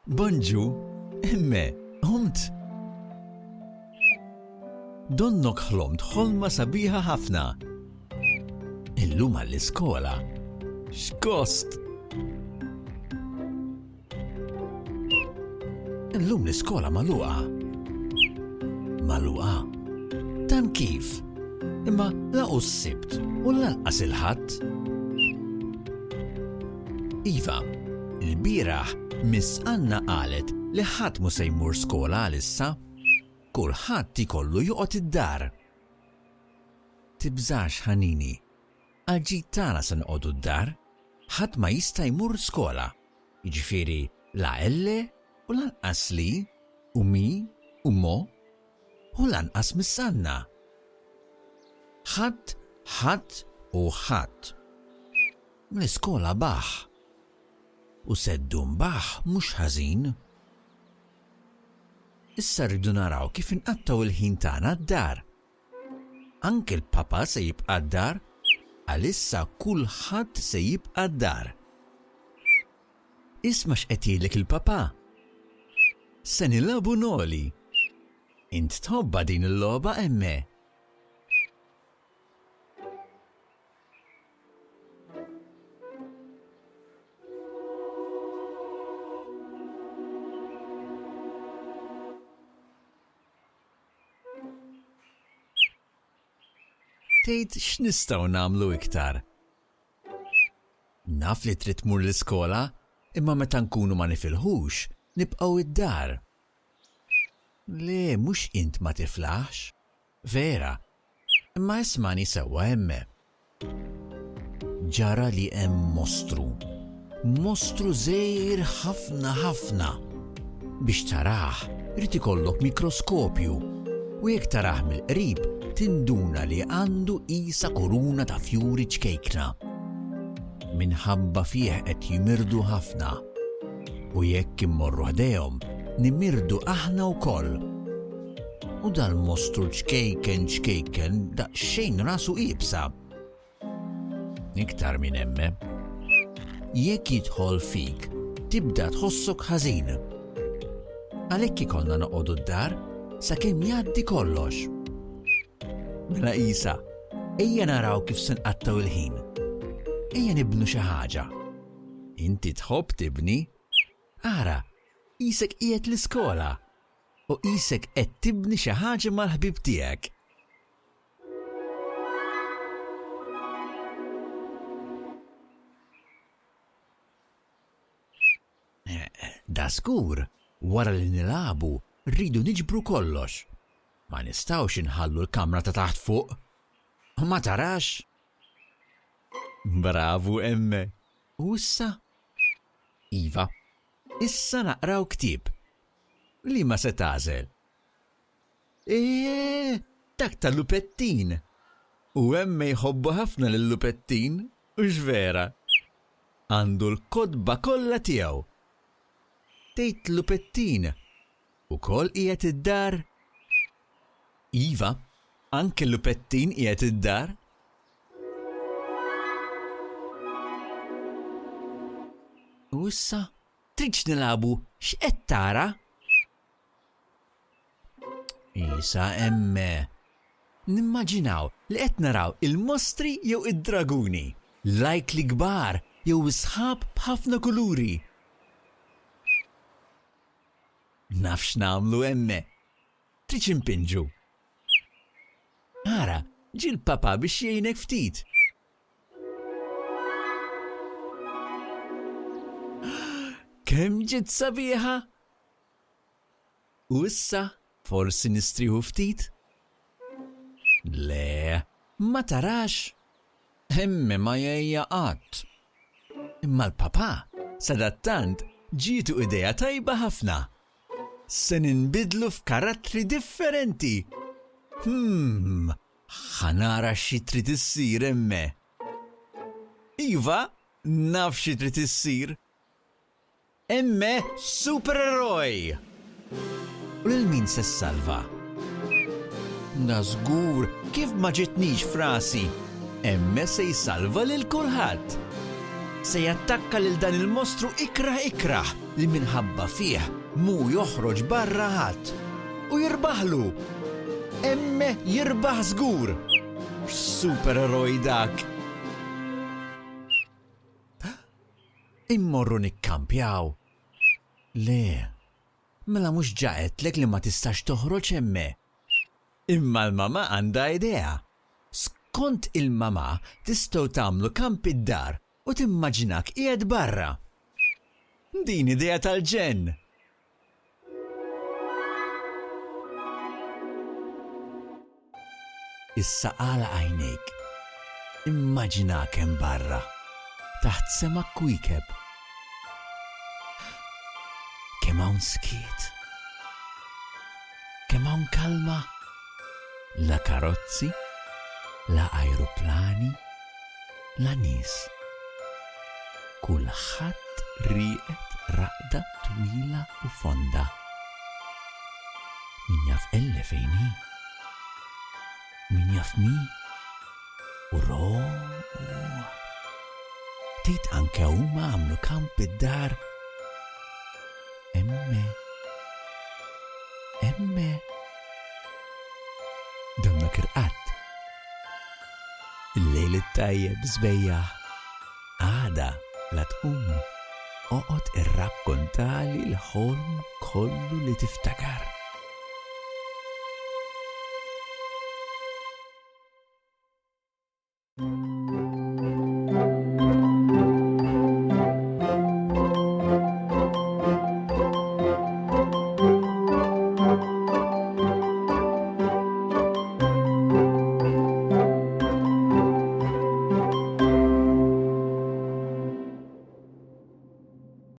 Bonġu, emme, ħomt. Donnok ħlomt ħolma sabiħa ħafna. Illum għall-iskola. X'gost! Illum l-iskola magħluqa. Magħluqa? Dan kif? Imma la hu s-Sibt u lanqas il-Ħadd. Iva, il-bieraħ Miss Anna qalet li ħadd mhu se jmur skola għalissa. Kulħadd ikollu joqgħod id-dar. Tibżax ħanini, għall-ġid tagħna se noqogħdu d-dar. Ħadd ma jista' jmur skola. Jiġifieri la Elle u lanqas Li u Mi u Mo u lanqas Miss Anna. Ħadd, ħadd u ħadd. L-iskola baħ. U se ddum baħ mhux ħażin. Issa rridu naraw kif inqattgħu l-ħin tagħna d-dar. Anke l-papa se jibqa' d-dar. Għalissa kulħadd se jibqa' d-dar. Isma' x'qed jgħidlek il-papa. Se nilagħbu noli. Int tħobbha din il-logħba emme. Tgħid x'nistgħu nagħmlu iktar? Naf li trid tmur l-iskola, imma meta nkunu ma nifilħux, nibqgħu id-dar. Le, mhux int ma tiflaħx. Vera, imma ismagħni sewwa emme. Ġara li hemm mostru. Mostru żgħir ħafna ħafna. Biex tarah, irid ikollok mikroskopju. U jekk tarah mill-qrib, tinduna li għandu qisha kuruna ta' fjuri ċkejkna. Minħabba fih qed jimirdu ħafna. U jekk immorru ħdejhom, nimirdu aħna wkoll. U dal-mostru ċkejken ċkejken daqsxejn rasu iebsa. Iktar minn hemm. Jekk jidħol fik, tibda tħossok ħażin. Għalhekk ikollna noqogħdu d-dar sakemm jgħaddi kollox. Mela isa, ejja naraw kif se nqattgħu il-ħin. Ejja nibnu xi ħaġa. Inti tħobb tibni? Ara, qisek qiegħed l-iskola u qisek qed tibni xi ħaġa mal-ħbieb tiegħek. Da żgur, wara li nilagħbu rridu niġbru kollox. Ma nistgħux inħallu l-kamra ta' taħt fuq. Ma tarax? Bravu Emme. U issa? Iva, issa naqraw ktieb. Liema se tagħżel? Eeh, dak tal-lupettin! U Emme jħobbu ħafna lil-lupettin, hux vera? Għandu l-kotba kollha tiegħu. Tgħid lupettin ukoll qiegħed id-dar? Iva, anke lupettin qiegħed id-dar. U issa tridx nilagħbu x'qed tara? Isa emme. Nimmaġinaw li qed naraw il-mostri jew id-draguni, l-ajkli kbar jew is-sħab b'ħafna kuluri. Naf x'nagħmlu emme. Tridx inpinġu? Ara, ġie l-papà biex jgħinek ftit. Kemm ġiet sabiħa! U issa forsi nistrieħu ftit? Le, ma tarax? Emme ma jgħejja qatt. Imma l-papà, sadattant, ġietu idea tajba ħafna. Se ninbidlu f'karattri differenti. Hmm, ħa nara xi trid issir emme. Iva, naf xi trid issir. Emme supereroj! U lil min se ssalva? Da żgur, kif ma ġietnix f'rasi! Emme se jsalva lil kulħadd! Se jattakka lil dan il-mostru ikrah ikrah! li minħabba fih mhu joħroġ barra ħadd. U jirbaħlu! Emme jirbaħ żgur! X'supereroj dak! Immorru nikkampjaw? Le. Mela mhux ġa għedtlek li ma tistax toħroġ emme? Imma l-mamà għandha idea. Skont il-mamà tistgħu tagħmlu kamp id-dar u timmaġinak qiegħed barra. Din idea tal-ġenn! Issa agħlaq għajnejk. Immaġinak hemm barra, taħt sema kwiekeb. Kemm hawn skiet. Kemm hawn kalma. La karozzi, la ajruplani, la nies. Kulħadd rieqed raqda twila u fonda. Min jaf Elle fejn hi? Min jaf mi? U Ro u Tgħid anke huma għamlu kamp id-dar? Emme. Emme. Donnak irqadt. Il-lejl it-tajjeb sbejjaħ. Għada la tqum, oqgħod irrakkontali l-ħolm kollu li tiftakar.